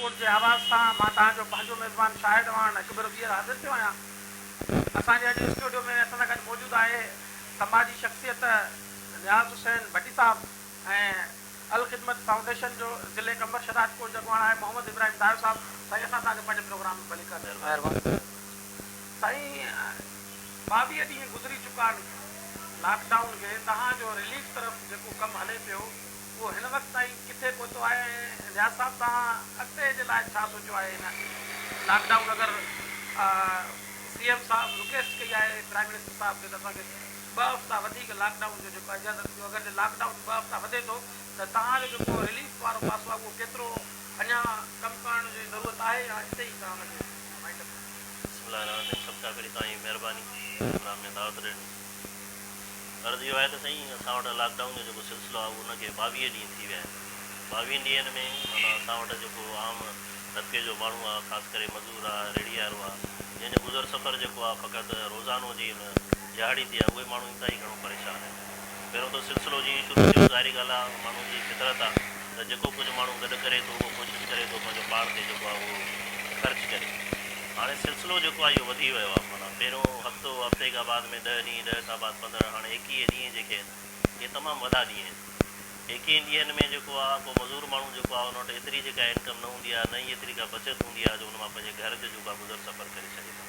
شهدادڪوٽ جي آواز سان مان توهان جو پنهنجو ميزبان شاهد اعواڻ هڪ ڀيرو ٻيهر حاضر ٿيو آهيان. اسان جي اڄ اسٽوڊيو ۾ اسان سان گڏ موجود آهي سماجي شخصيت نياز حسين ڀٽي صاحب ۽ الخدمت فائونڊيشن جو ضلعي قمبر شهدادڪوٽ جو اڳواڻ آهي محمد ابراهيم دايو صاحب. سائين اسان توهان کي پنهنجي پروگرام ۾ ڀليڪار چئون ٿا. مهرباني. سائين 22 ڏينهن گذري چڪا آهن لاڪ ڊائون کي توهان جو رليف طرف جيڪو ڪم هلي پيو اهو هن وقت تائين ڪٿي پهتو آهي ۽ نياز صاحب توهان اڳتي جي لاء ڇا سوچيو آهي هن لاڪ ڊائون اگر سي ايم صاحب رڪويسٽ ڪئي آهي پرائم منسٽر صاحب کي ته اسان کي ٻه هفتا وڌيڪ لاڪ ڊائون جو جيڪو آهي اجازت ڏيو اگر جي لاڪ ڊائون ٻه هفتا وڌي ٿو ته توهان جو جيڪو رليف وارو پاسو آهي اهو ڪيترو اڃا ڪم ڪرڻ جي ضرورت آهي يا اتي ئي توهان ان کي وائنڊ اپ ڪندو. بسم الله الرحمٰن الرحيم سڀ کان پهرين توهان جي مهرباني پروگرام ۾ دعوت ڏيڻ جي. عرض اهو آهي ته سائين اسان وٽ لاڪ ڊائون جو جيڪو سلسلو آهي ان کي 22 ڏينهن ٿي ويا آهن. ٻاويهن ڏينهن ۾ معنيٰ اسان وٽ جيڪو عام طبقي جو ماڻهو آهي خاص ڪري مزور آهي ريڙهي وارو آهي جنهن جو گذر سفر جيڪو آهي فقط روزانو جي ان ڏهاڙي تي آهي اهي ماڻهو انتهائي گهڻو پريشان آهن. پهريون ته سلسلو جيئن شروع ٿيو ظاهري ڳالهه آهي ماڻهو جي فطرت آهي ته جيڪو ڪجهه ماڻهو گڏ ڪري ٿو اهو ڪوشش ڪري ٿو پنهنجو پاڻ تي جيڪو آهي اهو خرچ ڪري. هاڻي سلسلو جيڪو آهي اهو وڌي ويو آهي معنيٰ پهريون هفتو هفتي کان بعد ۾ ڏهه ڏينهن ڏهه کان بعد 15 هاڻي 21 ڏينهن جيڪي آهن اهي تمام وڏا ڏينهن آهن. 21 ڏينهن ۾ جيڪو آهي ڪو مزور ماڻهو جيڪو آهي ان وٽ ايتري جيڪا انڪم نه هوندي آهي نه ئي ايتري ڪا بچت هوندي آهي جو ان مان پنهنجي گهر جو جيڪو آهي گذر سفر ڪري سگهي ٿو.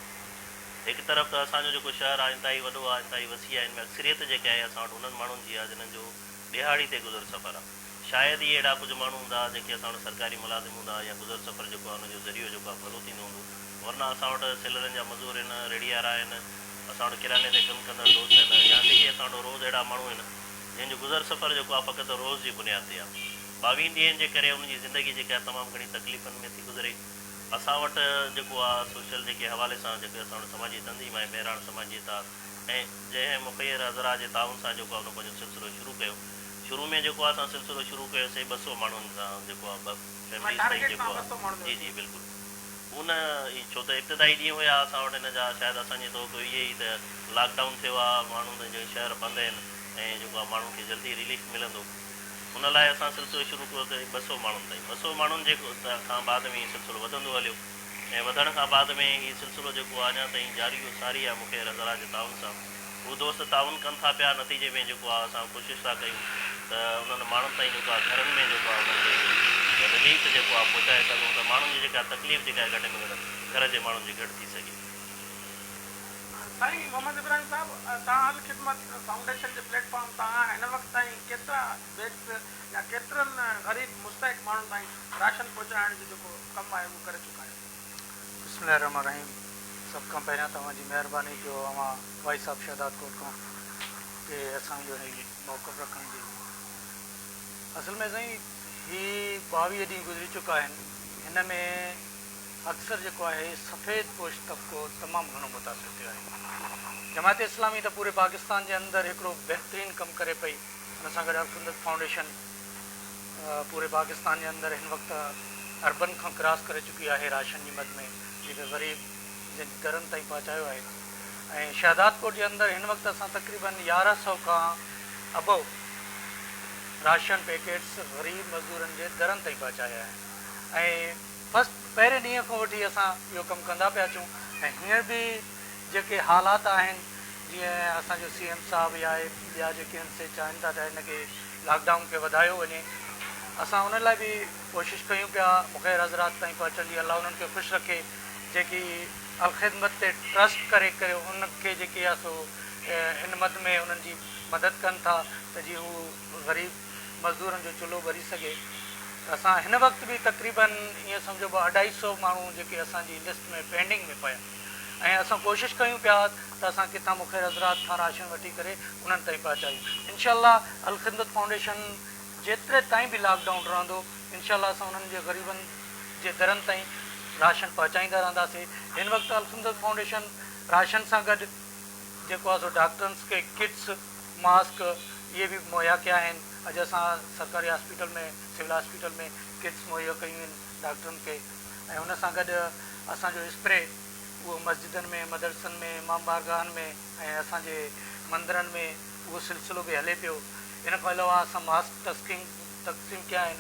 هڪ طرف ته اسان جو جيڪو شهر آهي انتهائي وڏو آهي انتهائي وسيع آهي ان ۾ اڪثريت جيڪا آهي اسان وٽ انهن ماڻهن جي آهي جنن جو ڏهاڙي تي گذر سفر آهي. شايد ئي اهڙا ڪجهه ماڻهو هوندا جيڪي اسان وٽ سرڪاري ملازم هوندا يا گذر سفر جيڪو آهي ان جو ذريعو جيڪو آهي ڀلو ٿيندو هوندو ورنه اسان وٽ سيلرن جا مزور آهن، ريڙهي وارا آهن، اسان وٽ ڪرياني تي ڪم ڪندڙ دوست آهن يا جيڪي اسان وٽ روز اهڙا ماڻهو آهن جنهن جو گذر سفر جيڪو آهي فقط روز جي بنياد تي آهي. ٻاويهن ڏينهن جي ڪري انهن جي زندگي جيڪا آهي تمام گهڻي تڪليفن ۾ ٿي گذري. اسان وٽ جيڪو آهي سوشل جيڪي حوالي سان جيڪي اسان وٽ سماجي تنظيم آهي مهراڻ سماجي اتحاد ۽ جنهن مخير حضرات جي تعاون سان جيڪو آهي ان پنهنجو سلسلو شروع ڪيو. شروع ۾ جيڪو آ اسان سلسلو شروع ڪيو سي 200 ماڻهن سان جيڪو آ ٻه مان فيمليز تائين ٽارگيٽ جيڪو تان آ 200 ماڻهن جو جي رکيو. جي بلڪل ان ئي ڇو ته ابتدائي ڏينهن هيا اسان وٽ ان جا شايد اسان جي توقع اهي ئي ته لاڪ ڊائون ٿيو آ ماڻهن جي شهر بند آهن ۽ جيڪو آ ماڻهن کي جلدي رليف ملندو ان لاء اسان سلسلو شروع ڪيو ته 200 ماڻهن تائين 200 ماڻهن جي کان بعد ۾ هي سلسلو وڌندو هليو ۽ وڌڻ کان بعد ۾ هي سلسلو جيڪو آ اڃا تائين جاري و ساري آ مونکي رضا جي تعاون سان هو دوست تعاون ڪن ٿا پيا نتيجي ۾ جيڪو آ اسان ڪوشش ٿا ڪيون ته انهن ماڻهن تائين جيڪو آ گهرن ۾ جيڪو آ انهن کي رليف جيڪو آ پهچائي سگهون ته ماڻهن جي جيڪا تڪليف جيڪا آهي گهٽ ۾ گهٽ گهر جي ماڻهن جي گهٽ ٿي سگهي. سائين محمد ابراهيم صاحب توهان الخدمت فائونڊيشن جي پليٽ فارم تان هن وقت تائين ڪيترا بيگس يا ڪيترن غريب مستحق ماڻهن تائين راشن پهچائڻ جو جيڪو ڪم آهي اهو ڪري چڪا آهيو؟ بسم الله الرحمٰن الرحيم سڀ کان پهريان ته اوهان جي مهرباني جو اوهان وائس آف شهدادڪوٽ کان تي اسان جو هي موقف رکڻ جي اصل ۾ سائين هي 22 ڏينهن گذري چڪا آهن هن ۾ اڪثر جيڪو آهي سفيد پوش طبقو تمام گهڻو متاثر ٿيو آهي جماعت اسلامي ته پوري پاڪستان جي اندر هڪڙو بهترين ڪم ڪري پئي ان سان گڏ الخندق فائونڊيشن پوري پاڪستان جي اندر هن وقت اربن کان ڪراس ڪري چڪي آهي راشن جي مد ۾ جيڪي غريب جن جي درن تائين پهچايو آهي ۽ شهدادڪوٽ جي اندر هن وقت اسان تقريبن 1100 کان ابو راشن پيڪيٽس غريب مزدورن جي درن تائين پهچايا آهن ۽ فرسٽ پهرين ڏينهن کان وٺي اسان اهو ڪم ڪندا پيا اچون ۽ هينئر به جيڪي حالات آهن جيئن اسان جو سي ايم صاحب يا ٻيا جيڪي آهن سي چاهين ٿا ته هن کي لاڪ ڊائون کي وڌايو وڃي اسان ان لاء به ڪوشش ڪيون پيا مخير حضرات تائين پهچڻ جي الله انهن کي خوش رکي جيڪي الخدمت تي ٽرسٽ ڪري ڪري ان کي جيڪي آهي سو ان مد ۾ انهن جي مدد ڪن ٿا ته جيئن هو غريب مزدورن جو چلهو ٻري سگهي ته اسان هن وقت به تقريبن ائين سمجهو ٻه اڍائي سو ماڻهو جيڪي اسان جي لسٽ ۾ پينڊنگ ۾ پيا ۽ اسان ڪوشش ڪيون پيا ته اسان ڪٿان مخير حضرات کان راشن وٺي ڪري انهن تائين پهچايون انشاء الله الخدمت فائونڊيشن جيتري تائين به لاڪ ڊائون رهندو انشاء الله اسان انهن جي غريبن جي درن تائين راشن پهچائيندا رهنداسين هن وقت الخدمت فائونڊيشن راشن سان گڏ جيڪو آهي سو ڊاڪٽرنس کي ڪٽس ماسڪ اهي به مهيا ڪيا آهن اڄ اسان سرڪاري هاسپيٽل ۾ سول هاسپيٽل ۾ ڪٽس مهيا ڪيون آهن ڊاڪٽرن کي ۽ ان سان گڏ اسان جو اسپري اهو مسجدن ۾ مدرسن ۾ امام بارگاهن ۾ ۽ اسان جي مندرن ۾ اهو سلسلو به هلي پيو. ان کان علاوه اسان ماسڪ تسقيم تقسيم ڪيا آهن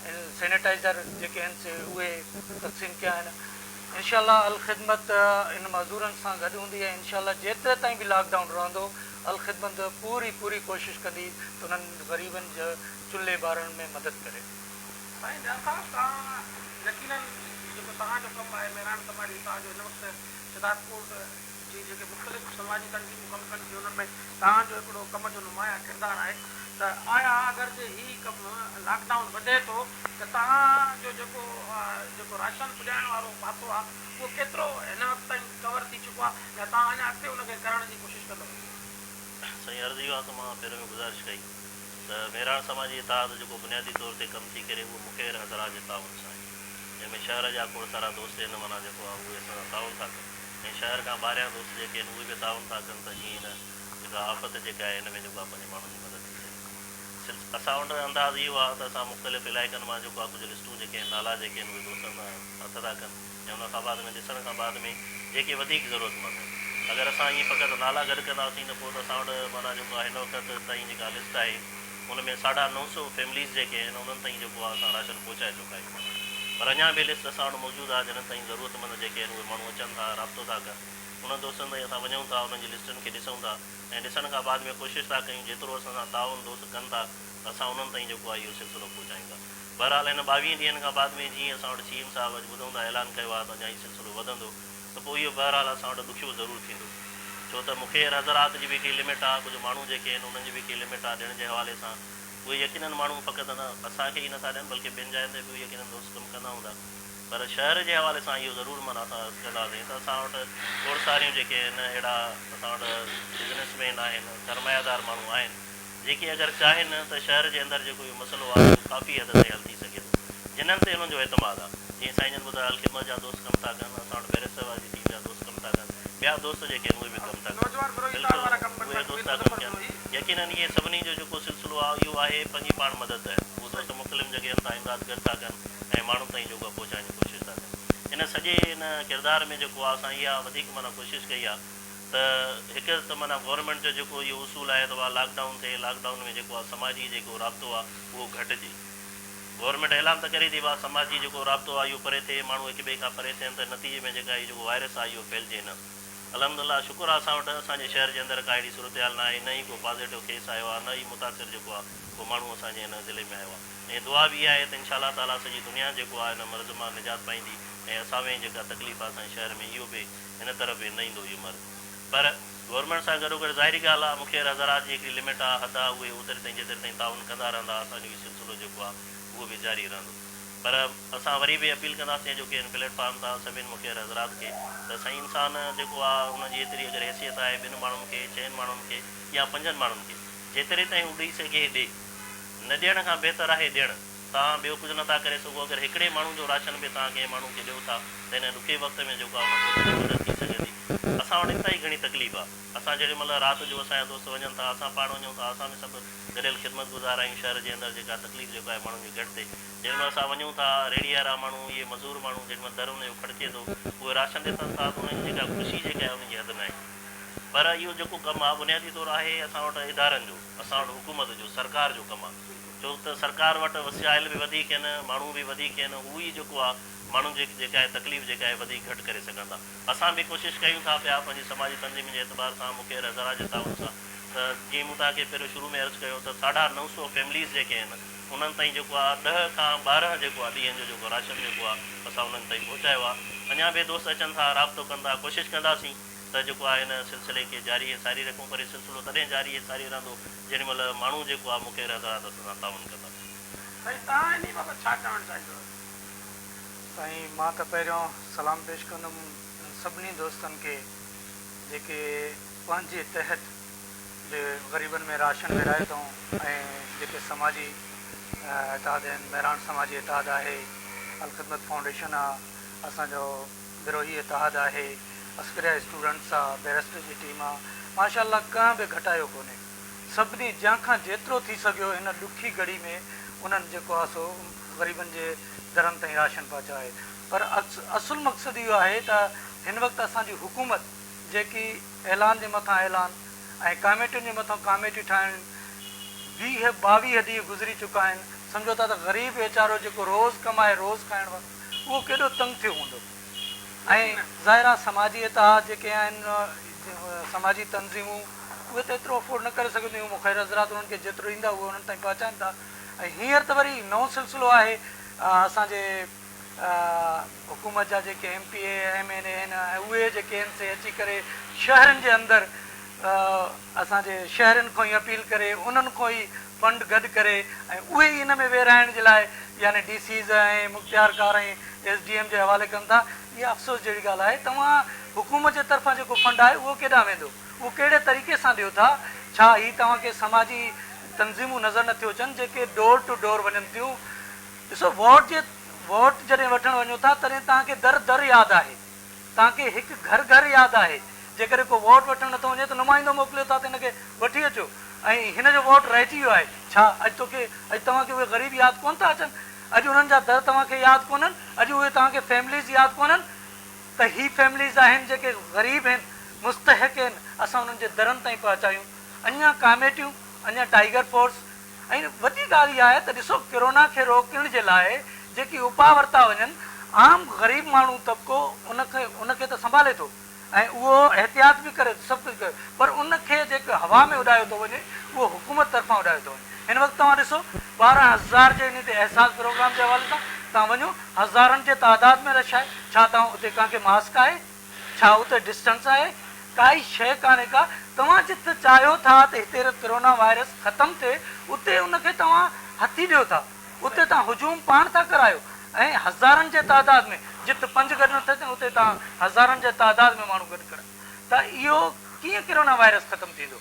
سينيٽائيزر جيڪي آهن سي اهي تقسيم ڪيا آهن انشاء الله الخدمت ان معذورن سان گڏ هوندي ۽ انشاء الله جيتري تائين به لاڪ ڊائون رهندو الخدمت پوري پوري ڪوشش ڪندي ته انهن غريبن جي چلهي ٻارڻ ۾ مدد ڪري. سائين نياز صاحب توهان يقينن جيڪو توهان جو ڪم آهي مهراڻ سماجي اتحاد جو هن وقت شهدادڪوٽ جي جيڪي مختلف سماجي تنظيمون ڪم ڪن ٿيون انهن ۾ توهان جو هڪڙو ڪم جو نمايان ڪردار آهي ته آيا اگر جي هي ڪم لاڪ ڊائون وڌي ٿو ته توهان جو جيڪو جيڪو راشن پڄائڻ وارو پاسو آهي اهو ڪيترو هن وقت تائين ڪور ٿي چڪو آهي يا توهان اڃا اڳتي ان کي ڪرڻ جي ڪوشش ڪندؤ؟ سائين عرض اهو آهي ته مان پهريون به گذارش ڪئي ته مهراڻ سماجي اتحاد جيڪو بنيادي طور تي ڪم ٿي ڪري اهو مخير حضرات جي تعاون سان آهي جنهن ۾ شهر جا کوڙ سارا دوست آهن معنيٰ جيڪو آهي اهي اسان سان تعاون ٿا ڪن ۽ شهر کان ٻاهريان دوست جيڪي آهن اهي به تعاون ٿا ڪن ته جيئن هن جيڪا آفت جيڪا آهي هن ۾ جيڪو آهي پنهنجي ماڻهن جي مدد ٿي سگهي. اسان وٽ انداز اهو آهي ته اسان مختلف علائقن مان جيڪو آهي ڪجهه لسٽون جيڪي آهن نالا جيڪي آهن اهي دوستن سان هٿ ٿا ڪن ۽ ان کان بعد ۾ ڏسڻ کان بعد ۾ جيڪي وڌيڪ ضرورتمند آهن اگر اسان ائين فقط نالا گڏ ڪنداسين ته پوء ته اسان وٽ معنيٰ جيڪو آهي هن وقت تائين جيڪا لسٽ آهي ان ۾ ساڍا 900 فيمليز جيڪي آهن انهن تائين جيڪو آهي اسان راشن پهچائي چڪا آهيون معنيٰ پر اڃا به لسٽ اسان وٽ موجود آهي جنھن تائين ضرورتمند جيڪي آهن اهي ماڻهو اچن ٿا رابطو ٿا ڪن انهن دوستن تائين اسان وڃون ٿا انهن جي لسٽن کي ڏسون ٿا ۽ ڏسڻ کان بعد ۾ ڪوشش ٿا ڪيون جيترو اسان سان تعاون دوست ڪن ٿا ته اسان انهن تائين جيڪو آهي اهو سلسلو پهچايون ٿا. بهرحال هن ٻاويهن ڏينهن کان بعد ۾ جيئن اسان وٽ سي ايم صاحب اڄ ٻڌون ٿا اعلان ڪيو آهي ته اڃا هي سلسلو وڌندو ته پوء اهو بهرحال اسان وٽ ڏکيو ضرور ٿيندو ڇو ته مخير حضرات جي به هڪڙي لمٽ آهي ڪجهه ماڻهو جيڪي آهن انهن جي به هڪڙي لمٽ آهي ڏيڻ جي حوالي سان اهي يقينن ماڻهو فقط نه اسان کي ئي نٿا ڏين بلڪه ٻين جاين تي به يقينن دوست ڪم ڪندا هوندا. پر شهر جي حوالي سان اهو ضرور معنيٰ اسان عرض ڪنداسين ته اسان وٽ کوڙ ساريون جيڪي آهن اهڙا اسان وٽ بزنس مين آهن، سرمايه دار ماڻهو آهن جيڪي اگر چاهين ته شهر جي اندر جيڪو اهو مسئلو آهي اهو ڪافي حد تائين حل ٿي سگهي ٿو جنھن تي انهن جو اعتماد آهي جيئن سائين جن ٻڌايو الخدمت جا دوست ڪم ٿا ڪن اسان وٽ بئريسٽر واري جي ٽيم جا دوست ڪم ٿا ڪن ٻيا دوست جيڪي آهن اهي به ڪم ٿا ڪن نوجوان بروهي تار بلڪل وارا ڪم ڪن ٿا اهي مير دوست ٿا ڪم مظفر ڪن بروهي. يقينن اهي سڀني جو جيڪو سلسلو آهي اهو آهي پنهنجي پاڻ مدد اهو دوست مختلف جڳهين تان امداد گڏ ٿا ڪن ۽ ماڻهن تائين جيڪو آهي پهچائڻ جي ڪوشش ٿا ڪن. ان سڄي ان ڪردار ۾ جيڪو آهي اسان اها وڌيڪ معنيٰ ڪوشش ڪئي آهي ته هڪ ته معنيٰ گورنمينٽ جو جيڪو اهو اصول آهي ته لاڪ ڊائون ٿئي لاڪ ڊائون ۾ جيڪو آهي سماجي جيڪو رابطو آهي اهو گهٽجي. گورنمينٽ اعلان ته ڪري ٿي ڀاء سماجي جيڪو رابطو آهي اهو پري ٿئي ماڻهو هڪ ٻئي کان پري ٿين ته نتيجي ۾ جيڪا هي جيڪو وائرس آهي اهو ڦهلجي نه. الحمدالله شڪر آهي اسان وٽ اسان جي شهر جي اندر ڪا اهڙي صورتحال نه آهي نه ئي ڪو پازيٽو ڪيس آيو آهي نه ئي متاثر جيڪو آهي ڪو ماڻهو اسان جي هن ضلعي ۾ آيو آهي. ۽ دعا به اها آهي ته انشاء الله تعاليٰ سڄي دنيا جيڪو آهي ان مرض مان نجات پائيندي ۽ اسان ۾ جيڪا تڪليف آهي اسان جي شهر ۾ اهو به هن طرف به نه ايندو اهو مرض پر گورنمينٽ سان گڏوگڏ ظاهري ڳالهه آهي مخير حضرات جي هڪڙي لمٽ آهي حد آهي اهي اوتري تائين جيتري تائين تعاون ڪندا رهندا اسان جو هي سلسلو جيڪو آهي اهو به جاري رهندو پر اسان وري به اپيل ڪنداسين اڄوڪي هن پليٽ فارم تان سڀني مخير حضرات کي ته سائين انسان جيڪو آهي ان جي ايتري اگر حيثيت آهي ٻن ماڻهن کي چئن ماڻهن کي يا پنجن ماڻهن کي جيتري تائين هو ڏئي سگهي ڏي. نه ڏيڻ کان بهتر آهي ڏيڻ. توهان ٻيو ڪجهه نه ٿا ڪري سگهو اگر هڪڙي ماڻهو جو راشن به توهان ڪنهن ماڻهو کي ڏيو ٿا ته هن ڏکئي وقت ۾ جيڪو آهي ان دوست جي مدد ٿي سگهي ٿي. اسان وٽ انتهائي گهڻي تڪليف آهي. اسان جيڏي مهل رات جو اسان جا دوست وڃن ٿا اسان پاڻ وڃون ٿا اسان به سڀ گڏيل خدمت گذار آهيون شهر جي اندر جيڪا تڪليف جيڪو آهي ماڻهن جي گهٽ ٿئي جيڏي مهل اسان وڃون ٿا ريڙهي وارا ماڻهو اهي مزور ماڻهو جيڏي مهل در ان جو کڙڪي ٿو اهي راشن ڏسن ٿا ته انهن جي جيڪا خوشي جيڪا آهي ان جي حد ناهي. پر اهو جيڪو ڪم آهي بنيادي طور آهي اسان وٽ ادارن جو، اسان وٽ حڪومت جو، سرڪار جو ڪم آهي. ڇو ته سرڪار وٽ وسائل به وڌيڪ آهن، ماڻهو به وڌيڪ آهن، هو ئي جيڪو آهي ماڻهن جي جيڪا آهي تڪليف جيڪا آهي وڌيڪ گهٽ ڪري سگهن ٿا. اسان به ڪوشش ڪيون ٿا پيا پنهنجي سماجي تنظيمن جي اعتبار سان مخير حضرات جي تعاون سان ته جيئن مون توهان کي پهريون شروع ۾ عرض ڪيو ته ساڍا 900 فيمليز جيڪي آهن انهن تائين جيڪو آهي ڏهه کان 12 جيڪو آهي ڏينهن جو جيڪو راشن جيڪو آهي اسان انهن تائين پهچايو آهي. اڃا به دوست اچن ٿا رابطو ڪن ٿا ڪوشش ڪنداسين. ته جيڪو آهي هن سلسلي کي جاري ۽ ساري رکون پر هي سلسلو تڏهن جاري ۽ ساري رهندو جيڏي مهل ماڻهو جيڪو آهي مخير حضرات اسان سان تعاون ڪندا. سائين توهان انهي بابت ڇا چوڻ چاهيندؤ؟ سائين مان ته پهريون سلام پيش ڪندم انهن سڀني دوستن کي جيڪي پنهنجي تحت به غريبن ۾ راشن ورهايو اٿئون ۽ جيڪي سماجي اتحاد آهن مهراڻ سماجي اتحاد آهي الخدمت فائونڊيشن آ اسان جو بروهي اتحاد آهي، عسڪريا اسٽوڊنٽس آ، بئريسٽر جي ٽيم آ، ماشاء الله ڪنهن به گهٽايو ڪونهي، سڀني جنهن کان جيترو ٿي سگهيو هن ڏکي گهڙي ۾ انهن جيڪو آ سو غريبن جي درن تائين راشن پهچايو آهي پر اصل مقصد اهو آهي ته هن وقت اسان جي حڪومت جيڪي اعلان جي مٿان اعلان ۽ ڪاميٽين جي مٿان ڪاميٽيون ٺاهڻ 20 22 ڏينهن گذري چڪا آهن. سمجهو ٿا ته غريب ويچارو جيڪو روز ڪمائي روز کائڻ وارو اهو ڪيڏو تنگ ٿيو هوندو ۽ ظاهر آهي سماجي اتحاد جيڪي آهن سماجي تنظيمون اهي ته ايترو افورڊ نه ڪري سگهنديون مخير حضرات انهن کي جيترو ڏيندا اهي انهن تائين پهچائن ٿا ۽ هينئر ته وري نئون سلسلو آهي اسان جي حڪومت جا جيڪي M P A M N A آهن ۽ اهي جيڪي آهن سي اچي ڪري شهرن جي اندر اسان جي شهرين کان ئي اپيل ڪري انهن کان ئي فنڊ گڏ ڪري ۽ اهي ئي ان ۾ ورهائڻ جي لاء يعني ڊي سيز ۽ مختيارڪار ۽ ايس ڊي ايم جي حوالي ڪن ٿا. اها افسوس جهڙي ڳالهه آهي. توهان حڪومت جي طرفان جيڪو فنڊ آهي اهو ڪيڏانهن ويندو؟ اهو ڪهڙي طريقي سان ڏيو ٿا؟ ڇا هي توهان کي سماجي تنظيمون نظر نه ٿيون اچن جيڪي ڊور ٽو ڊور وڃن ٿيون؟ ڏسو ووٽ جي ووٽ جڏهن وٺڻ وڃو ٿا تڏهن توهان کي در در ياد آهي. توهان کي هڪ گهر گهر ياد آهي. جيڪڏهن ڪو ووٽ وٺڻ نٿو وڃي ته نمائندو موڪليو ٿا ته هن کي وٺي اچو ۽ هن جو ووٽ رهجي ويو آهي. ڇا اڄ توکي اڄ توهان کي اهي غريب ياد ڪونه ٿا اچن؟ اڄ انهن جا در توهان کي ياد ڪونهن؟ اڄ اهي توهان کي فيمليز ياد ڪونهن ته هي فيمليز آهن جيڪي غريب هن، مستحق هن، اسان انهن جي درن تائين پهچايون. اڃا ڪاميٽيون، اڃا ٽائيگر فورس ۽ وڏي ڳالهه اها آهي ته ڏسو ڪرونا کي روڪڻ جي لاء جيڪي اپاء ورتا وڃن، عام غريب ماڻهو طبقو ان کي ان کي ته سنڀالي ٿو ۽ اهو احتياط به ڪري ٿو سڀ ڪجهه ڪري پر ان کي جيڪو هوا ۾ اڏايو ٿو وڃي اهو حڪومت طرفان اڏايو ٿو وڃي. هن وقت توهان ڏسو 12,000 جي انهي تي احساس پروگرام جي حوالي سان توهان وڃو هزارن جي تعداد ۾ رش آهي ڇا توهان اتي ڪنهن کي ماسڪ آهي؟ ڇا اتي ڊسٽنس آهي؟ ڪائي شيء ڪانهي ڪا. توهان جت چاهيو ٿا ته هتي ڪرونا وائرس ختم ٿئي اتي ان کي توهان هٿي ڏيو ٿا. اتي توهان هجوم پاڻ ٿا ڪرايو ۽ هزارن جي تعداد ۾ جت پنج گڏ نٿا ٿين اتي توهان هزارن جي تعداد ۾ ماڻهو گڏ ڪرايو ٿا اهو ڪيئن ڪرونا وائرس ختم ٿيندو؟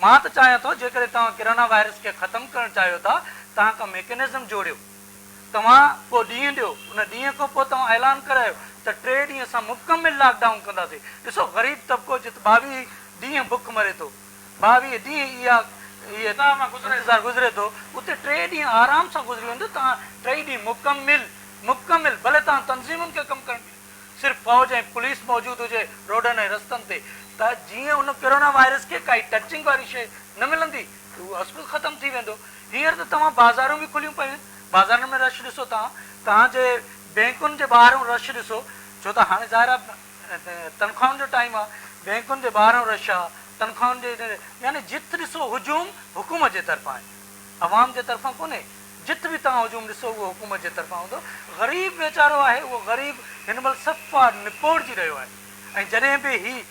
مان ته چاهيان ٿو جيڪڏهن توهان ڪرونا وائرس کي ختم ڪرڻ چاهيو ٿا توهان ڪا ميڪنزم جوڙيو. توهان ڪو ڏينهن ڏيو، ان ڏينهن کان پوء توهان اعلان ڪرايو ته ٽي ڏينهن اسان مڪمل لاڪ ڊائون ڪنداسين. ڏسو غريب طبقو جت 22 ڏينهن بک مري ٿو، 22 ڏينهن اها انتظار گذري ٿو، اتي ٽي ڏينهن آرام سان گذري ويندو، توهان ٽئي ڏينهن مڪمل مڪمل ڀلي توهان تنظيمن کي ڪم ڪرڻ ڏيو، صرف فوج ۽ پوليس موجود هجي روڊن ۽ رستن تي ته جيئن ان ڪرونا وائرس کي ڪائي ٽچنگ واري شيء نه ملندي ته اهو ازخود ختم ٿي ويندو. هينئر ته توهان بازارون به کليون پيون آهن، بازارن ۾ رش ڏسو توهان، توهان جي بينڪن جي ٻاهرون رش ڏسو، ڇو ته هاڻي ظاهر آهي تنخواهن جو ٽائيم آهي، بينڪن جي ٻاهرون رش آهي، تنخواهن جي يعني جت ڏسو هجوم حڪومت جي طرفان آهي، عوام جي طرفان ڪونهي، جت به توهان هجوم ڏسو اهو حڪومت جي طرفان هوندو، غريب ويچارو آهي اهو غريب هن مهل صفا نپوڙجي رهيو آهي ۽ جڏهن به هي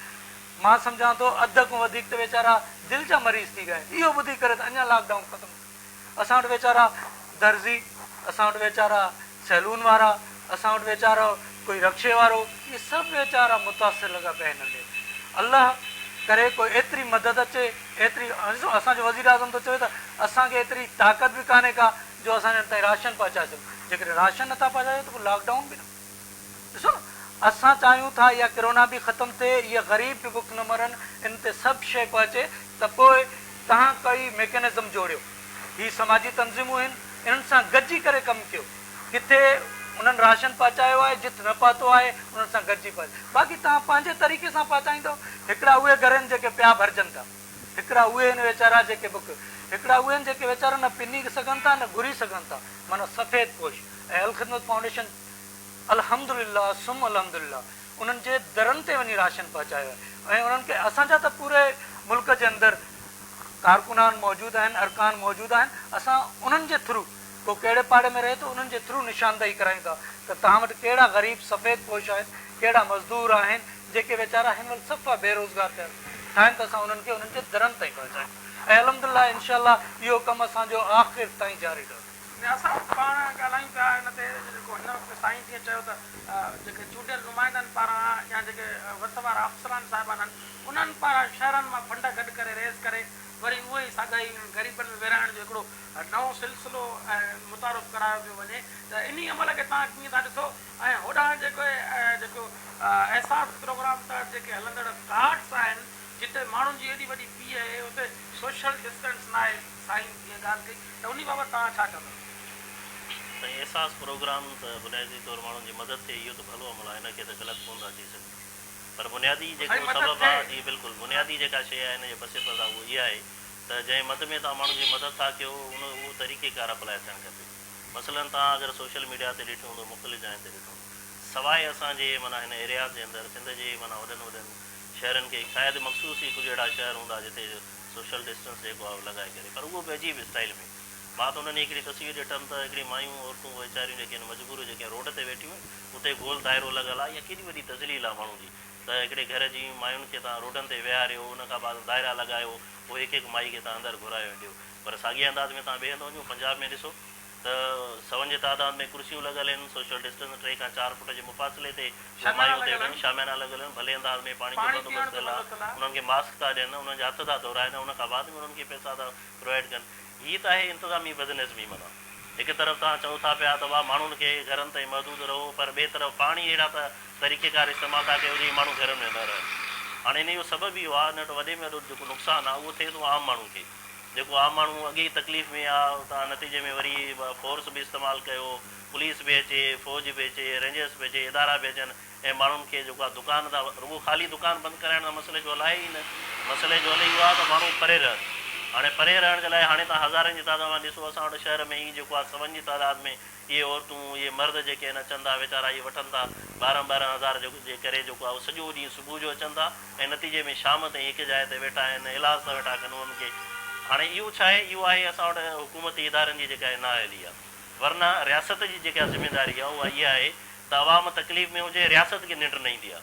مان سمجهان ٿو اڌ کان وڌيڪ ته ويچارا دل جا مريض ٿي ويا آهن اهو ٻڌي ڪري ته اڃا لاڪ ڊائون ختم ٿيو اسان وٽ ويچارا درزي اسان وٽ ويچارا سيلون وارا اسان وٽ ويچارو ڪوئي رڪشي وارو اهي سڀ ويچارا متاثر لڳا پيا آهن هن ۾ الله ڪري ڪوئي ايتري مدد اچي ايتري ڏسو اسان جو وزير اعظم ٿو چوي ته اسان کي ايتري طاقت به ڪانهي ڪا جو اسان جن تائين راشن پهچائي سگهون جيڪڏهن راشن نٿا پهچايو ته پوء لاڪ ڊائون به نه ڏسو نه اسان چاهيون ٿا اها ڪرونا به ختم ٿئي اهي غريب به بک نه مرن ان تي سڀ شيء پهچي ته پوء توهان ڪوئي ميڪنزم جوڙيو هي سماجي تنظيمون هن انهن سان گڏجي ڪري ڪم ڪيو ڪٿي انهن راشن پهچايو آهي جت نه پهتو آهي انهن سان گڏجي پهچ باقي توهان پنهنجي طريقي سان پهچائيندو هڪڙا اهي گهر آهن جيڪي پيا ڀرجن ٿا هڪڙا اهي آهن ويچارا جيڪي بک هڪڙا اهي آهن جيڪي ويچارا نه پني سگهن ٿا نه گهري سگهن ٿا معنيٰ سفيد پوش ۽ الخدمت فائونڊيشن الحمدلله ثم الحمدلله انهن جي درن تي وڃي راشن پهچايو آهي ۽ انهن کي اسان جا ته پوري ملڪ جي اندر ڪارڪنان موجود آهن ارڪان موجود آهن اسان انهن جي ٿرو ڪو ڪهڙي پاڙي ۾ رهي ٿو انهن جي ٿرو نشاندهي ڪرايون ٿا ته توهان وٽ ڪهڙا غريب سفيد پوش آهن ڪهڙا مزدور آهن جيڪي ويچارا هن مهل صفا بيروزگار ٿيا ٺاهن ته اسان انهن کي انهن جي درن تائين پهچايون ۽ الحمدلله انشاء الله اهو ڪم اسان جو آخر تائين جاري رهندو. نياز صاحب پاڻ ڳالهايون پيا ان تي جيڪو هن وقت سائين جيئن چيو ته جيڪي چونڊيل نمائندن پاران يا جيڪي وس وارا افسران صاحبان آهن انهن پاران شهرن مان فنڊ گڏ ڪري ريز ڪري وري اهي ئي ساڳا ئي انهن غريبن ۾ ورهائڻ جو هڪڙو نئون سلسلو متعارف ڪرايو پيو وڃي ته انهي عمل کي توهان ڪيئن ٿا ڏسو ۽ هوڏانهن جيڪي جيڪو احساس پروگرام تحت جيڪي هلندڙ ڪارڊس آهن جتي ماڻهن جي ايڏي وڏي پيهه آهي اتي سوشل ڊسٽنس ناهي سائين جيئن ڳالهه ڪئي ته انهي بابت توهان ڇا چوندؤ؟ سائين احساس پروگرام ته بنيادي طور ماڻهن جي مدد ٿئي اهو ته ڀلو عمل آهي ان کي ته غلط ڪونه ٿا چئي سگهون پر بنيادي سائين جيڪو مدد سبب آهي ٿئي. جي بلڪل بنيادي جيڪا شيء آهي ان جي پس پرده اهو اها آهي ته. ته جنهن مد ۾ توهان ماڻهن جي مدد ٿا ڪيو ان اهو طريقيڪار اپلاء ٿيڻ کپي. مثلاً توهان اگر سوشل ميڊيا تي ڏٺو هوندو مختلف جاين تي ڏٺو هوندو سواء اسان جي معنيٰ هن ايرياز جي اندر سنڌ جي معنيٰ وڏن وڏن شهرن کي شايد مخصوص ئي ڪجهه اهڙا شهر هوندا جتي سوشل ڊسٽنس جيڪو آهي اهو لڳائي ڪري پر اهو به عجيب اسٽائيل ۾ مان ته انهن جي هڪڙي تصوير ڏٺم ته هڪڙي مايون عورتون ويچاريون جيڪي آهن مجبور جيڪي روڊ تي ويٺيون آهن اتي گول دائرو لڳل آهي اها ڪيڏي وڏي تذليل آهي ماڻهو جي ته هڪڙي گهر جي ماين کي توهان روڊن تي ويهاريو ان کان بعد دائرا لڳايو پوء هڪ هڪ مائي کي توهان اندر گهرايو ۽ ڏيو پر ساڳئي انداز ۾ توهان ٻئي هنڌ وڃو پنجاب ۾ ڏسو ته سون جي تعداد ۾ ڪرسيون لڳل آهن سوشل ڊسٽنس 3 کان 4 فوٽ جي مفاصلي تي اهي شاميانا مايون اتي لڳل ويٺل آهن. آهن شاميانا لڳل آهن ڀلي انداز ۾ پاڻي جو پاڻي پيئڻ بندوبست جو ٿيل آهي بندوبست آهي. انهن کي ماسڪ ٿا ڏين ان جا هٿ ٿا ڌورائن ان کان بعد ۾ انهن کي پئسا ٿا پرووائيڊ ڪن هي ته آهي انتظامي بدنظمي معنيٰ هڪ طرف توهان چئو ٿا پيا ته واهه ماڻهن کي گهرن تائين محدود رهو پر ٻئي طرف پاڻ ئي اهڙا ته طريقيڪار استعمال ٿا ڪيو جيئن ماڻهو گهرن ۾ نه رهن. هاڻي انهي جو سبب اهو آهي ان وٽ وڏي ۾ وڏو جيڪو نقصان آهي اهو ٿئي ٿو عام ماڻهو کي جيڪو عام ماڻهو اڳي ئي تڪليف ۾ آهي توهان نتيجي ۾ وري فورس به استعمال ڪيو پوليس به اچي فوج به اچي رينجرس به اچي ادارا به اچن ۽ ماڻهن کي جيڪو آهي دڪان تان رڳو خالي دڪان بند ڪرائڻ سان مسئلي جو حل آهي ئي نه مسئلي جو حل اهو آهي ته ماڻهو پري رهن هاڻي پري رهڻ جي لاء هاڻي توهان هزارن جي تعداد مان ڏسو اسان وٽ شهر ۾ ئي جيڪو آهي سون جي تعداد ۾ اهي عورتون اهي مرد جيڪي آهن اچن ٿا ويچارا اهي وٺن ٿا 12 12 هزار جي ڪري جيڪو آهي اهو سڄو ڏينهن صبح جو اچن ٿا ۽ نتيجي ۾ شام تائين هڪ جاء تي ويٺا آهن ايلاز ٿا ويٺا ڪن انهن کي هاڻي اهو ڇا آهي اهو آهي اسان وٽ حڪومتي ادارن جي جيڪا آهي نااهلي آهي ورنه رياست جي جيڪا ذميداري آهي اها اها آهي ته عوام تڪليف ۾ هجي رياست کي ننڊ نه ايندي آهي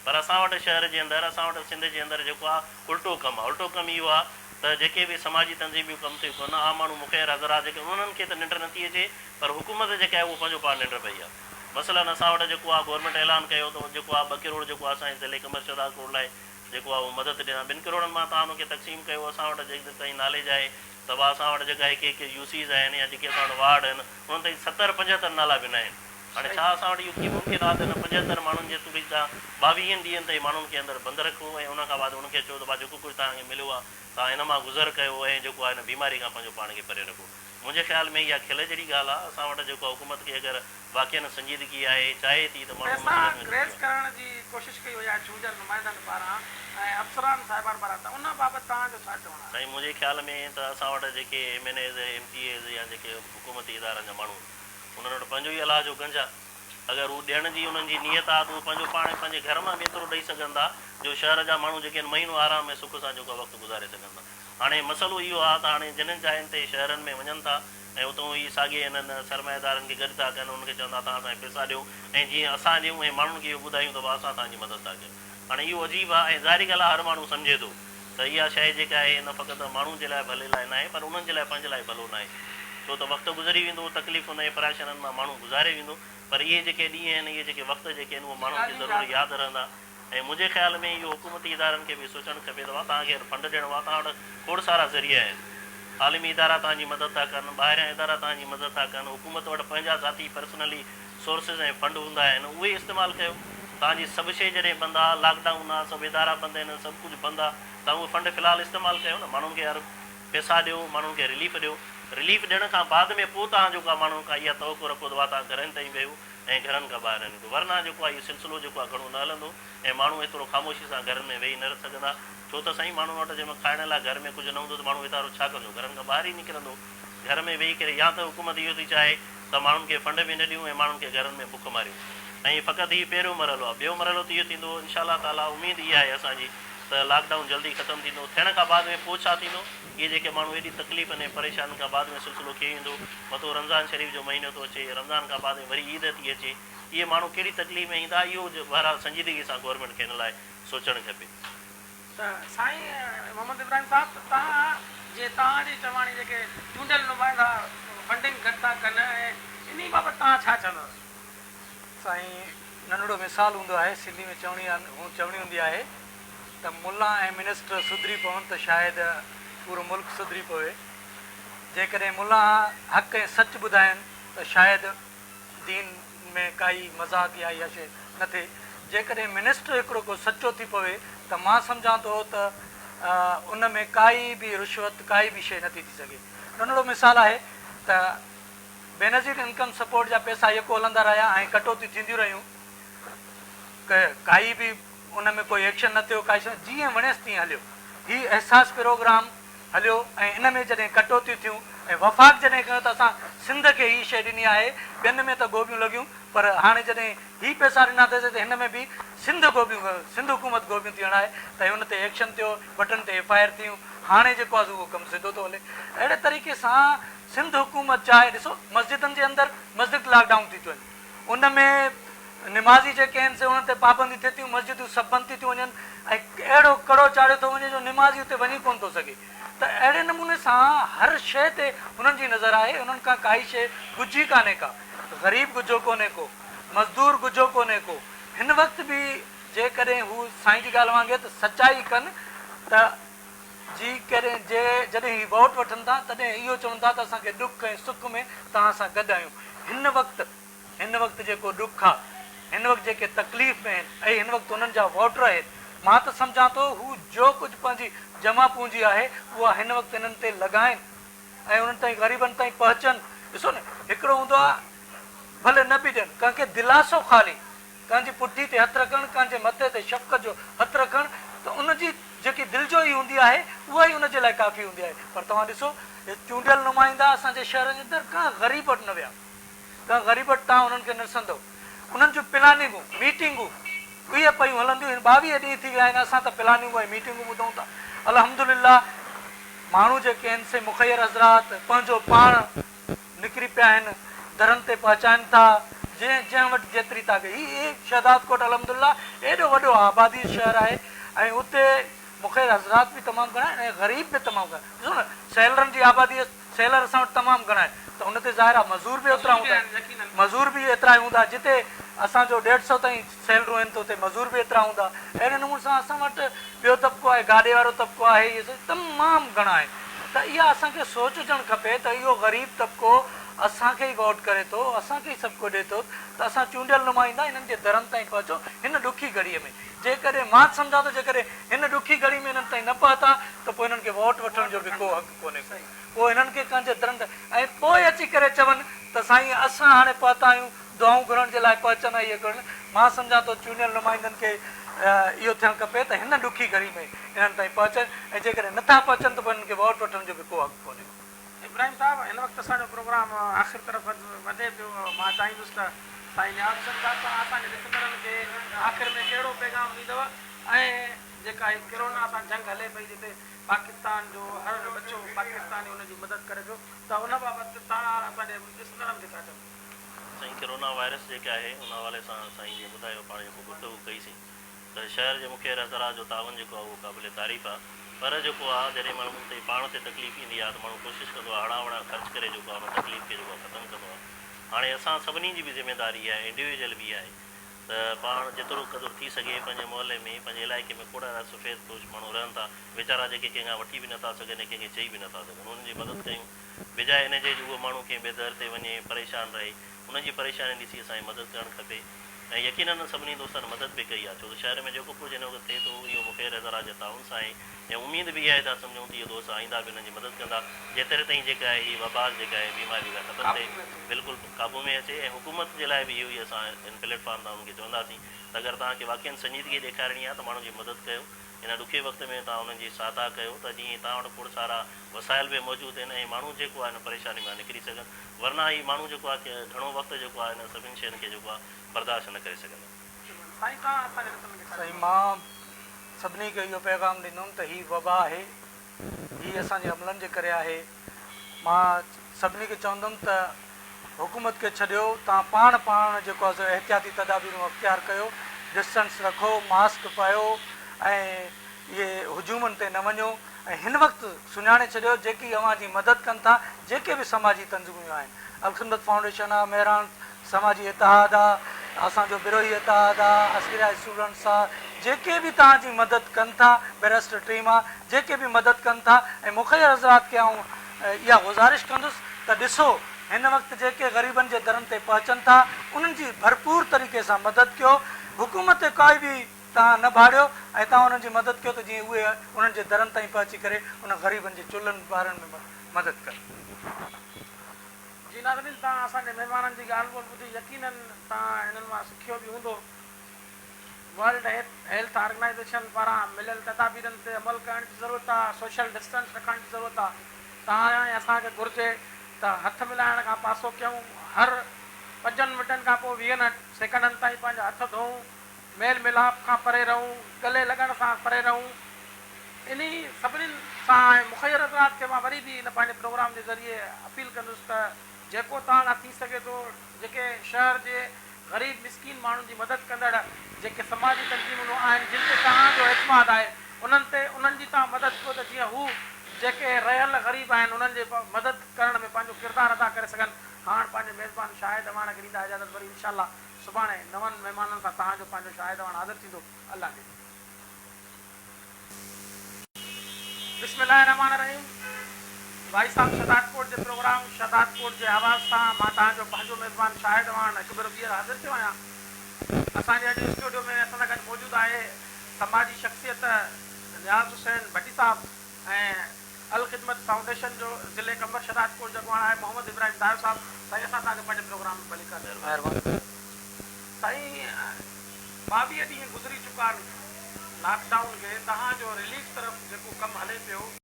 پر اسان وٽ شهر جي اندر اسان وٽ سنڌ جي اندر جيڪو آهي الٽو ڪم آهي الٽو ڪم اهو آهي ته جيڪي به سماجي تنظيميون ڪم ٿيون ڪن عام ماڻهو مخير حضرات جيڪي انهن کي ته ننڊ نٿي اچي پر حڪومت جيڪا آهي اهو پنهنجو پاڻ ننڊ پئي آهي مثلاً اسان وٽ جيڪو آهي گورنمينٽ اعلان ڪيو ته جيڪو آهي 2 ڪروڙ جيڪو آهي اسان جي ضلعي قمر شهدادڪوٽ لاء جيڪو آهي اهو مدد ڏنا 2 ڪروڙن مان توهان ان کي تقسيم ڪيو اسان وٽ جيڪڏهن تائين ناليج آهي ته به اسان وٽ جيڪا هڪ هڪ يو سيز آهن يا جيڪي اسان وٽ وارڊ آهن انهن تائين 70 75 نالا به ناهن هاڻي ڇا اسان وٽ اهو ڪيئن ممڪن آهي ته ان 75 ماڻهن جي توري توهان 22 ڏينهن تائين ماڻهن کي اندر بند رکو ۽ ان کان بعد انهن کي چئو ته ڀا جيڪو ڪجهه توهان کي مليو آهي توهان ان مان گذر ڪيو ۽ جيڪو آهي ان بيماري کان پنهنجو پاڻ کي پري رکو منهنجي خيال ۾ اها کل جهڙي ڳالهه آهي اسان وٽ جيڪو آهي حڪومت کي اگر واقعا سنجيدگي آهي چاهي ٿي ته ماڻهو پئسا مسئلن ۾ ريز نڪري وڃن. ڪرڻ جي ڪوشش ڪئي وئي آهي چونڊيل نمائندن پاران ۽ افسران صاحبان پاران ته ان بابت توهان جو ڇا چوڻ آهي؟ سائين منهنجي خيال ۾ ته اسان وٽ جيڪي M N As M P As يا جيڪي حڪومتي ادارن جا ماڻهو آهن انهن وٽ پنهنجو ئي الله جو گنج آهي اگر هو ڏيڻ جي انهن جي نيت آهي ته هو پنهنجو پاڻ پنهنجي گهر مان به ايترو ڏئي سگهن ٿا جو شهر جا ماڻهو جيڪي آهن مهينو آرام ۽ سک سان جيڪو آهي وقت گذاري سگهن ٿا هاڻي مسئلو اهو آهي ته هاڻي جنھن جاين تي شهرن ۾ وڃن ٿا ۽ اتون ئي ساڳئي انهن سرمائيدارن کي گڏ ٿا ڪن انهن کي چون ٿا توهان اسان کي پئسا ڏيو ۽ جيئن اسان ڏيون ۽ ماڻهن کي اهو ٻڌايون ته ڀاء اسان توهان جي مدد ٿا ڪيون هاڻي اهو عجيب آهي ۽ ظاهري ڳالهه آهي هر ماڻهو سمجهي ٿو ته اها شيء جيڪا آهي نه فقط ماڻهن جي لاء ڀلي لاء ناهي پر انهن جي لاء پنهنجي لاء ڀلو ناهي ڇو ته وقت گذري ويندو تڪليفن ۽ پريشانين مان ماڻهو گذاري ويندو پر اهي جيڪي ڏينهن آهن اهي جيڪي وقت جيڪي آهن اهي ماڻهن کي ضرور ياد رهندا. ۽ منهنجي خيال ۾ اهو حڪومتي ادارن کي به سوچڻ کپي ته توهان کي اگر فنڊ ڏيڻو آهي توهان وٽ کوڙ سارا ذريعا آهن عالمي ادارا توهان جي مدد ٿا ڪن ٻاهريان ادارا توهان جي مدد ٿا ڪن حڪومت وٽ پنهنجا ذاتي پرسنلي سورسز ۽ فنڊ هوندا آهن اهي استعمال ڪيو توهان جي سڀ شيء جڏهن بند آهي لاڪ ڊائون آهي سڀ ادارا بند آهن سڀ ڪجهه بند آهي توهان اهي فنڊ في الحال استعمال ڪيو نه ماڻهن کي يار پئسا ڏيو ماڻهن کي رليف ڏيو رليف ڏيڻ کان بعد ۾ پوء توهان جيڪو آهي ماڻهن کان اها توقع رکو ته واهه توهان گهرن تائين ويهو ۽ گهرن کان ٻاهر نه نڪرو ورنه جيڪو آهي اهو سلسلو جيڪو آهي گهڻو نه هلندو ۽ ماڻهو ايترو خاموشي سان گهرن ۾ ويهي نه سگهندا ڇو ته سائين ماڻهن وٽ جنهن مهل کائڻ لاء گهر ۾ ڪجهه نه هوندو ته ماڻهو ويتارو ڇا ڪندو گهرن کان ٻاهر ئي نڪرندو گهر ۾ ويهي ڪري يا ته حڪومت اهو ٿي چاهي ته ماڻهن کي فنڊ به نه ڏيون ۽ ماڻهن کي گهرن ۾ بک ماريون ۽ فقط هي پهريون مرحلو آهي ٻيو مرحلو ته اهو ٿيندو انشاء الله تعالي اميد اها آهي اسان جي ته لاڪ ڊائون جلدي ختم ٿيندو ٿيڻ کان بعد ۾ پوء ڇا ٿيندو اهي جيڪي ماڻهو ايڏي تڪليفن ۽ پريشانين کان بعد ۾ سلسلو ڪيئن ايندو، متو رمضان شريف جو مهينو ٿو اچي، رمضان کان بعد ۾ وري عيد ٿي اچي، اهي ماڻهو ڪهڙي تڪليف ۾ ايندا، اهو بهرحال سنجيدگي سان گورنمينٽ کي ان لاء سوچڻ کپي. ته سائين محمد ابراهيم صاحب ته توهان جي توهان جي چواڻي جيڪي چونڊيل نمائندا فنڊنگ گهٽ ٿا ڪن ۽ انهي بابت توهان ڇا چوندؤ؟ سائين ننڍڙو مثال هوندو آهي سنڌي ۾ چوڻي چوڻي هوندي آهي ته ملا ۽ منسٽر سڌري پون ته شايد پورو ملڪ سڌري پوي. جيڪڏهن ملا حق ۽ سچ ٻڌائين ته شايد دين ۾ ڪائي مذاق يا اها شيء نه ٿئي. جيڪڏهن منسٽر هڪڙو ڪو سچو ٿي پوي ته مان سمجهان ٿو ته ان ۾ ڪائي به رشوت ڪائي به شيء نٿي ٿي سگهي. ننڍڙو مثال آهي ته بينظير انڪم سپورٽ جا پئسا يڪو هلندا رهيا ۽ ڪٽوتيون ٿينديون رهيون. ڪائي به ان ۾ ڪوئي ايڪشن نه ٿيو ڪائي شيء جيئن وڻيس تيئن هليو. هي احساس پروگرام هليو ۽ ان ۾ جڏهن ڪٽوتيون ٿيون ۽ وفاق جڏهن ڪيو ته اسان سنڌ کي هي شيء ڏني آهي، ٻين ۾ ته گوبيون لڳيون پر هاڻي جڏهن هي پئسا ڏنا اٿس ته هن ۾ به سنڌ گوبيون سنڌ حڪومت گوبيون ٿي هڻائي ته ان تي ايڪشن ٿيو، بٽن تي ايف I R ٿيون، هاڻي جيڪو آهي سو اهو ڪم سڌو ٿو هلي. اهڙي طريقي سان سنڌ حڪومت چاهي ڏسو مسجدن جي اندر مسجد لاڪ ڊائون ٿي ٿيون وڃن ان ۾ نمازي جيڪي آهن سي انهن تي پابندي ٿئي ٿيون مسجدون سڀ بند ٿي ٿيون وڃن ۽ اهڙو ڪڙو چاڙهيو ٿو وڃي جو نمازي اتي وڃي ڪونه ٿو سگهي ته اهڙي نموني سان هر شيء تي انهن جي نظر آهي انهن کان ڪائي شيء ڳجهي ڪانهي ڪا غريب ڳجهو ڪونهي ڪو مزدور ڳجهو ڪونهي ڪو هن وقت به جيڪڏهن هو سائين جي ڳالهه وانگي ته سچائي ڪن ته جي ڪڏهن جي جڏهن هي ووٽ وٺن ٿا تڏهن اهو چون ٿا ته اسان کي ڏک ۽ سک ۾ توهان سان گڏ آهيون هن وقت هن وقت جيڪو ڏک آ هن وقت جيڪي تڪليف ۾ آهن ۽ هن وقت انهن جا ووٽر آهن مان ته سمجهان ٿو هو جو ڪجهه پنهنجي جمع پونجي آهي اها هن وقت انهن تي لڳائن ۽ انهن تائين غريبن تائين پهچن ڏسو نه هڪڙو هوندو آ ڀلي نه به ڏين ڪنهن کي دلاسو خالي ڪنهن جي پٺي تي هٿ رکڻ، ڪنهن جي مٿي تي شفقت جو هٿ رکڻ ته ان جي جيڪي دلجوئي هوندي آهي اها ئي ان جي لاء ڪافي هوندي آهي پر توهان ڏسو چونڊيل نمائندا اسان جي شهر جي اندر ڪنهن غريب وٽ نه ويا ڪنهن غريب وٽ توهان انهن کي نه ڏسندؤ انهن جون پلاننگون ميٽنگون اهي پيون هلنديون هن 22 ڏينهن ٿي ويا آهن اسان ته پلاننگون ۽ ميٽنگون ٻڌون ٿا الحمدلله ماڻهو جيڪي آهن سي مخير حضرات پنهنجو پاڻ نڪري پيا آهن، درن تي پهچائن ٿا، جنهن جنهن وٽ جيتري طاقت. هي شهدادڪوٽ الحمدلله ايڏو وڏو آبادي جو شهر آهي ۽ اتي مخير حضرات به تمام گهڻا آهن ۽ غريب به تمام گهڻا. ڏسو نه سيلرن جي آبادي سيلر اسان وٽ تمام گهڻا آهن ته ان تي ظاهر آهي مزور به اوترا هوندا، مزور به ايترا ئي هوندا، جتي اسان جو ڏيڍ سئو تائين سيلرون آهن ته اتي مزور به ايترا هوندا. اهڙي نموني سان اسان وٽ ٻيو طبقو آهي گاڏي وارو طبقو آهي اهي سڀ تمام گهڻا آهن ته اها اسان کي سوچ هجڻ کپي ته اهو غريب طبقو اسان کي ئي ووٽ ڪري ٿو اسان کي ئي سڀ ڪجهه ڏي ٿو ته اسان چونڊيل نمائندا انهن جي درن تائين پهچو هن ڏکي گهڙيء ۾ جيڪڏهن مان سمجهان ٿو جيڪڏهن هن ڏکي گهڙي ۾ انهن تائين نه پهتا ته پوء انهن کي ووٽ وٺڻ جو به ڪو حق ڪونهي ڪو پوء انهن کي ڪنهن جي درن تائين ۽ پوء اچي ڪري چون ته سائين اسان هاڻي پهتا آهيون دعائون گهرڻ جي لاء پهچن ۽ اهي ڪرڻ، مان سمجهان ٿو چونڊيل نمائندن کي اهو ٿيڻ کپي ته هن ڏکي گهڙي ۾ انهن تائين پهچن ۽ جيڪڏهن نٿا پهچن ته پوء انهن کي ووٽ وٺڻ جو به ڪو حق ڪونهي. ابراهيم صاحب هن وقت اسان جو پروگرام آخر طرف وڌي پيو مان چاهيندس ته سائين نياز حسين صاحب توهان اسان جي ڏسندڙن کي آخر ۾ ڪهڙو پيغام ڏيندؤ ۽ جيڪا هي ڪرونا سان جنگ هلي پئي جتي پاڪستان جو هر ٻچو پاڪستاني ان جي مدد ڪري پيو ته ان بابت توهان اسان جي ڏسندڙن کي ڇا چوندؤ. سائين ڪرونا وائرس جيڪي آهي ان حوالي سان سائين جيئن ٻڌايو پاڻ جيڪو گفتگو ڪئي سين ته شهر جي مخير حضرات جو تعاون جيڪو آهي اهو قابل تعريف آهي پر جيڪو آهي جڏهن ماڻهو تي پاڻ تي تڪليف ايندي آهي ته ماڻهو ڪوشش ڪندو آهي هڙان وڙان خرچ ڪري جيڪو آهي ان تڪليف کي جيڪو آهي ختم ڪندو آهي هاڻي اسان سڀني جي به ذميداري آهي انڊيويجل به آهي ته پاڻ جيترو قدر ٿي سگهي پنهنجي محلي ۾ پنهنجي علائقي ۾ کوڙ سارا سفيد پوش ماڻهو رهن ٿا ويچارا جيڪي ڪنهن کان وٺي به نٿا سگهن ۽ ڪنهن کي چئي به نٿا سگهن انهن جي مدد ڪيون بجاء ان جي جو اهو ماڻهو ڪنهن ٻئي در تي وڃي پريشان رهي، ان جي پريشاني ڏسي اسان کي مدد ڪرڻ کپي ۽ يقينن سڀني دوستن مدد به ڪئي آهي ڇو ته شهر ۾ جيڪو ڪجهه هن وقت ٿئي ٿو اهو مخير حضرات جي تعاون سان آهي ۽ اميد به اها آهي ته سمجهون ته اهي دوست آئنده به انهن جي مدد ڪندا جيتري تائين جيڪا آهي هي وبا جيڪا آهي بيماري جيڪا ختم ٿئي بلڪل قابو ۾ اچي ۽ حڪومت جي لاء به اهو ئي اسان هن پليٽ فارم تان انهن کي چونداسين ته اگر توهان کي واقعا سنجيدگي ڏيکارڻي آهي ته ماڻهن جي مدد ڪيو هن ڏکي وقت ۾ توهان انهن جي سهاتا ڪيو ته جيئن توهان وٽ کوڙ سارا وسائل به موجود آهن ۽ ماڻهو جيڪو آهي ان پريشاني مان نڪري سگهن ورنه هي ماڻهو جيڪو آهي گهڻو وقت جيڪو آهي ان سڀني شين کي جيڪو آهي برداشت نه ڪري سگهندا. سائين توهان اسان جي ڏسندڙن کي ڇا سائين چوندؤ؟ مان سڀني کي اهو پيغام ڏيندم ته هي وبا آهي هي اسان جي عملن جي ڪري آهي مان سڀني کي چوندم ته حڪومت کي ڇڏيو توهان پاڻ پاڻ جيڪو آهي سو احتياطي تدابيرون اختيار ڪيو ڊسٽنس رکو ماسڪ پايو ۽ اهي هجومن تي نه وڃو ۽ هن وقت سڃاڻي ڇڏيو جيڪي اوهان جي مدد ڪن ٿا جيڪي به سماجي تنظيمون آهن الخدمت فائونڊيشن آ مهراڻ سماجي اتحاد آ اسان جو بروهي اتحاد آ عسڪريا اسٽوڊنٽس آ جيڪي به توهان جي مدد ڪن ٿا بئريسٽر ٽيم آ جيڪي به مدد ڪن ٿا ۽ مخير حضرات کي آئون اها گذارش ڪندس ته ڏسو هن وقت جيڪي غريبن جي درن تي پهچن ٿا انهن جي ڀرپور طريقي سان مدد ڪيو حڪومت تي ڪائي به توهان نه ڀاڙيو ۽ توهان انهن جي مدد ڪيو ته جيئن اهي انهن جي درن تائين پهچي ڪري انهن غريبن جي چلهن ٻارڻ ۾ مدد ڪن. جي ناظرين توهان اسان جي مهمانن جي ڳالهه ٻولهه ٻڌي يقينن توهان انهن مان سکيو به هوندو. ورلڊ هيلٿ آرگنائيزيشن پاران مليل تدابيرن تي عمل ڪرڻ جي ضرورت آ، سوشل ڊسٽنس رکڻ جي ضرورت آ. توهان ۽ اسان کي گهرجي ته هٿ ملائڻ کان پاسو ڪيون، هر پنجن منٽن کان پوء ويهن سيڪنڊن تائين پنهنجا هٿ ڌوئون، ميل ميلاپ کان پري رهون، ڳلي لڳڻ سان پري رهون. انهي سڀني سان ۽ مخير حضرات کي مان وري به هن پنهنجي پروگرام جي ذريعي اپيل ڪندس ته جيڪو توهان کان ٿي سگهي ٿو جيڪي شهر جي غريب مسڪين ماڻهن جي مدد ڪندڙ جيڪي سماجي تنظيمون آهن جن تي توهان جو اعتماد آهي انهن تي انهن جي توهان مدد ڪيو ته جيئن هو جيڪي رهيل غريب آهن انهن جي مدد ڪرڻ ۾ پنهنجو ڪردار ادا ڪري سگهن. هاڻ پنهنجي ميزبان شاهد اعواڻ کي ڏيندا اجازت وري انشاء الله سڀاڻي نون مهمانن سان توهان جو پنهنجو شاهد اعواڻ حاضر ٿيندو الله ڏي. بسم الله الرحمٰن الرحيم وائس آف شھدادڪوٽ جي پروگرام شھدادڪوٽ جي آواز سان مان توهان جو پنهنجو ميزبان شاهد اعواڻ هڪ ڀيرو ٻيهر حاضر ٿيو آهيان. اسان جي اڄ اسٽوڊيو ۾ اسان سان گڏ موجود آهي سماجي شخصيت نياز حسين ڀٽي صاحب ۽ الخدمت فائونڊيشن جو ضلعي قمبر شھدادڪوٽ جو اڳواڻ آهي محمد ابراهيم دايو صاحب. سائين اسان توهان کي پنهنجي پروگرام ۾ ڀليڪار چئون ٿا. مهرباني. سائين 22 ڏينهن گذري چڪا آهن لاڪ ڊائون کي، توهان جو رليف طرف جيڪو ڪم هلي پيو.